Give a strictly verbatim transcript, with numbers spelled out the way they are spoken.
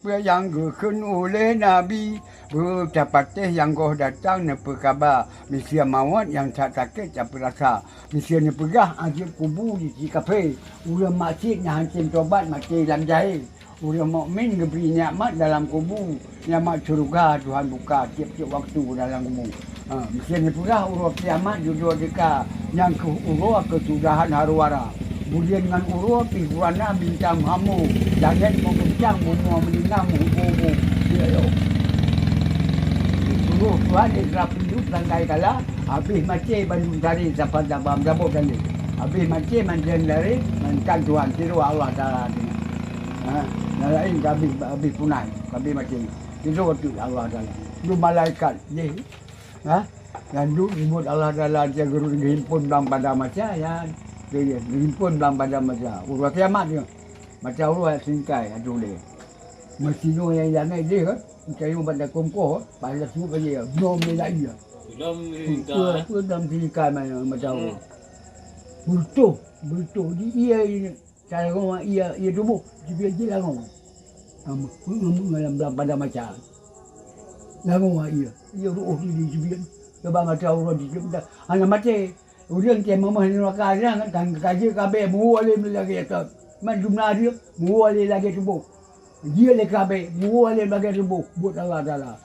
Peue nyang geukheun uleh Nabi, beutapatéh nyang goh datang neupeukaba, miseue mawöt nyang that sakét tapeurasa, miseue neupeugah azeub kubu di si kafé, ureuëng maksiet nyang hana tem tobat maté lam jahé, ureuëng mukmin geubri nikmat dalam kubu, nikmat syeuruga Tuhan buka tieb-tieb waktu dalam kubu. Ha, miseue neupeugah uroe kiamat dudoe teuka, nyang kheueh uroe keusudahan haru-hara. Buleuen ngon uroe pih warna bintang meuhamu, langét meuguncang, bumoe meulina meuhubu-hubu. Jeuet lom. Disuruh Tuhan Israfil duek sangkai kala, habéh maté bandum taré sapat dabam dabot tandéh. Habéh maté mandum taré, mantan Tuhan, sidroe Allah Taala tinggai. Ha, nyang laén ka habéh, habéh punai, ka habéh maté. Sidroe teuk Allah Taala. Dua malaikat jih. Ha? Nyang duek geubeuet Allah Taala, dia geuhimpon blang pada masa, ya. Dia geuhimpon blang pada masa. Uroe kiamat dia. Masa uroe singkai, aduh deh. Meusinoe nyang langét deh, kan? Meusinoe banda kongkoh, pada sup aja. Belum dia lagi. Belum Apa, apa dalam singkai mana, masa uroe. Beureutoh, beureutoh. Di ia ini. Cara ngomong ia, ia tuboh, jibiet jih langong. Ngam-, ngam-, ngam-, lam, lam pada maca. Langong ia, ia ruoh diri jibiet. Coba mata uroe jibiet dah. Hana maté. Ureuëng teuh mamah neuraka nyan kan, kan kaji kabeh muwoe lé lagée tat. Man jumlah dia, muwoe lé lagée tuboh. Dia lé kabeh, muwoe lé lagée tuboh. Buet Allah Taala.